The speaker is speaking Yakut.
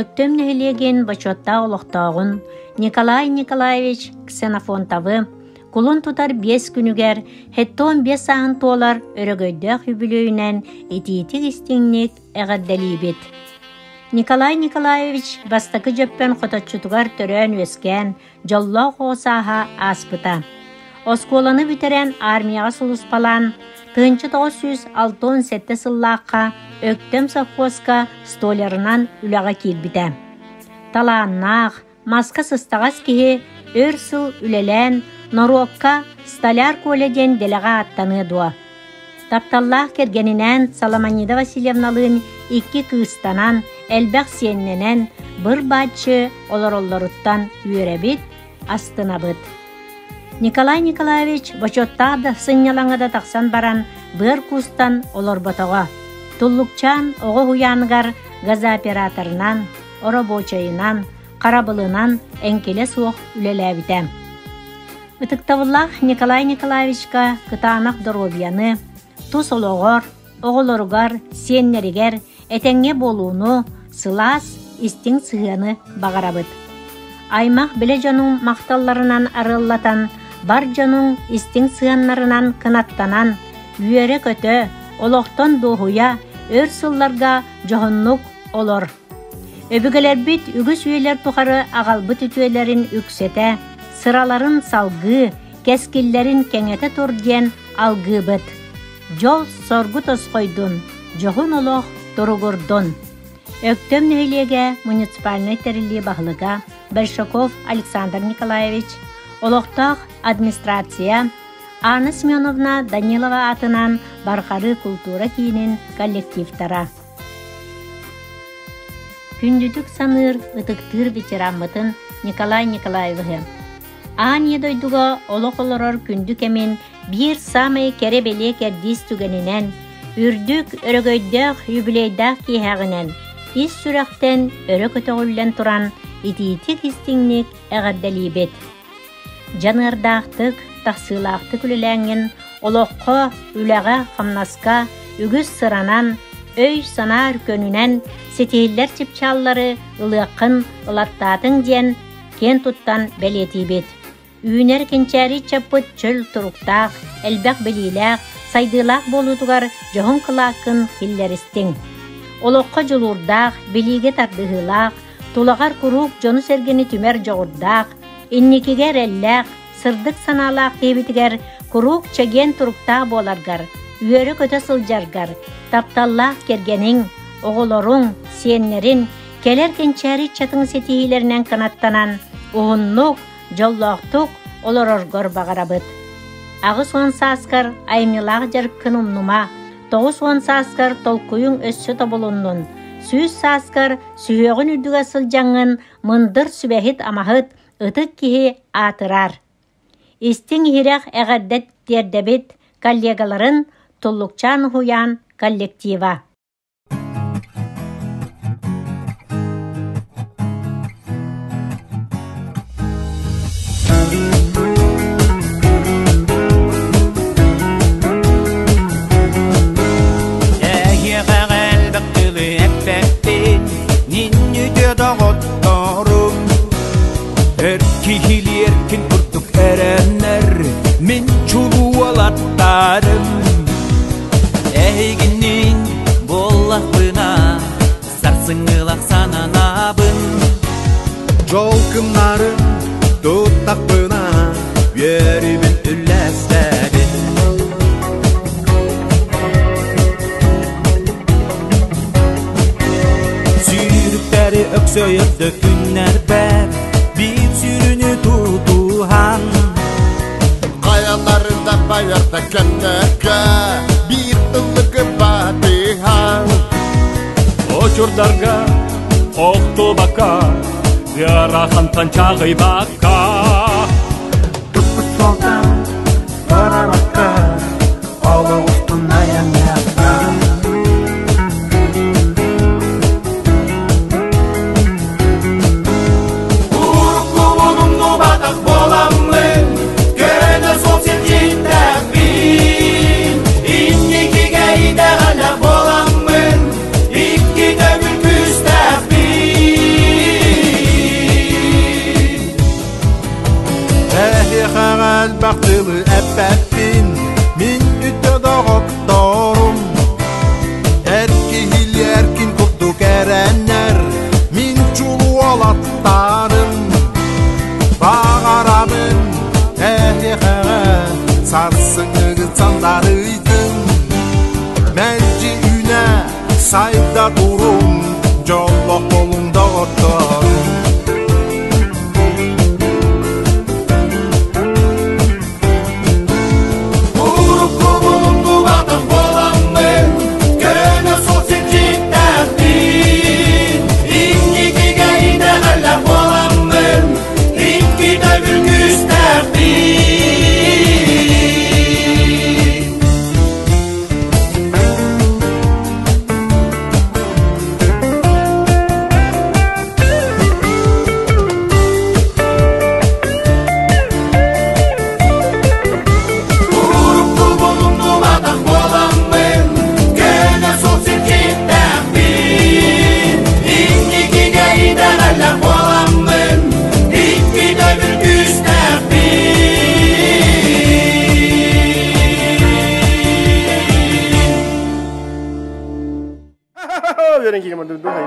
Өктөм нэһилиэгин бочуоттаах олохтооҕун Николай Николаевич Ксенофонтовы кулун тутар биэс күнүгэр хеттон биэс сааһын туолар өрөгөйдөөх үбүлүөйүнэн итиитик-истиҥник эҕэрдэлиибит. Николай Николаевич бастакы дьөппөн хоточчутугар төрөөн-үөскээн, дьоллоох оҕо сааһа ааспыта. Оскуоланы бүтэрэн армияҕа сулууспалаан, 1967 сыллаахха Өктөм совхозка столярынан үлэҕэ киирбитэ. Талааннаах, маска сыстаҕас киһи өр сыл үлэлээн, норуокка Столяр Коля диэн дэлэҕэ ааттаныа дуо? Тапталлаах кэргэнинээн Соломонида Васильевналыын икки кыыстанан, элбэх сиэннэнэн, быр-бааччы олороллоруттан үөрэбит, астынабыт. Николай Николаевич бочуоттаах да сынньалаҥа да тахсан баран быар куустан олорботоҕо. Туллукчаан оҕо уһуйааныгар газооператорынан, оробуочайынан, харабылынан эҥкилэ суох үлэлээбитэ. Ытыктабыллаах Николай Николаевичка кытаанах доруобуйаны, тус олоҕор, оҕолоругар, сиэннэригэр этэҥҥэ буолууну, сылаас, истиҥ сыһыаны баҕарабыт. Аймах билэ дьонуҥ махталларынан арыаллатан, бар дьонуҥ истиҥ сыһыаннарынан кынаттанан, үөрэ-көтө, олохтон дуоһуйа, өр сылларга дьоһуннук олор. Өбүгэлэрбит үгүс үйэлэр тухары аҕалбыт үтүөлэрин үксэтэ, сыраларын салгыы, кэскиллэрин кэҥэтэ тур диэн алгыыбыт. Дьол-соргу тосхойдун, дьоһун олох туругурдун! Өктөм нэһилиэгэ муниципальнай тэриллии баһылыга Большаков Александр Николаевич, олохтоох администрация Анна Семеновна Данилова аатынан Барҕарыы култуура киинин коллективтара. Күндүтүк саныыр, ытыктыыр ветераммытын Николай Николаевиһы Аан ийэ дойдуга олох олорор күндү кэмин биир саамай кэрэ-бэлиэ кэрдиис түгэнинэн, үрдүк, өрөгөйдөөх юбилейдаах киэһэҕинэн ис сүрэхтэн өрө көтөҕүллэн туран итиитик-истиҥник эҕэрдэлиибит! Дьаныардаахтык, тахсыылаахтык үлэлээҥҥин олоххо, үлэҕэ-хамнаска үгүс сыранан, өй-санаа өркөнүнэн ситиһиллэр чыпчааллары ылыаххын ылаттаатыҥ диэн киэн туттан бэлиэтиибит. Үүнэр кэнчээри ыччаппыт чөл туруктаах, элбэх билиилээх, сайдыылаах буолуутугар дьоһун кылааккын киллэристиҥ. Олоххо дьулуурдаах, билиигэ тардыһыылаах, тулаҕар куруук дьону-сэргэни түмэр дьоҕурдаах, инникигэ эрэллээх, сырдык санаалаах киһибитигэр куруук чэгиэн туруктаах буоларгар, үөрэ-көтө сылдьаргар, тапталлаах кэргэниҥ, оҕолоруҥ, сиэннэрин, кэлэр кэнчээри ыччатыҥ ситиһиилэринэн кынаттанан, уһуннук, дьоллоохтук олороргор баҕарабыт. 80 сааскар айымньылаах дьарыккын умнума, 90 сааскар толкуйуҥ өссө тобулуннун, 100 сааскар сүһүөҕүн үрдүгэр сылдьаҥҥын мындыр сүбэһит-амаһыт, ытык киһи аатырар. Истиҥ-иһирэх эҕэрдэ тиэрдэбит коллегаларын Туллукчаан уһуйаан коллектива. Эһиэхэ элбэх тылы эппэппин, нинньүтүө доҕотторум. Эр киһилиэркин курдук эрэнэр, мин чулуу уолаттарым. Эһигинниин буоллахпына, сарсыҥҥылах сананабын. Дьол кымнарын туттахпына, үөрүүбүн үллэстэбин. Сүүрүктэри өксөйөрдө күннэрбэр биир сүрүнү тутуһан Хайалары да байарда кэмнэргэ биир ыллыгы батыһан Очурдарга охтубакка, ыарахантан чаҕыйбакка. Туппут Эһиэхэҕэ элбэх тылы эппэппин, мин үтүө доҕотторум. Эр киһилии эркин курдук эрэнэр, мин чулуу уолаттарым. Баҕарабын эһиэхэҕэ сарсыҥҥыгыт сандарыйдын. Мэлдьи үүнэ сайда туруҥ, дьоллоох буолуҥ доҕотторум. Урукку буоламмын, көнө суол сирдьиттээхпин. Инникигэ итэҕэллээх буоламмын, икки төгүл күүстээхпин. Урукку булумнубатах буоламмын, көнө суол сирдьиттээхпин. Инникигэ итэҕэллээх буоламмын, икки төгүл күүстээхпин. Үөрэн киирим дуһай.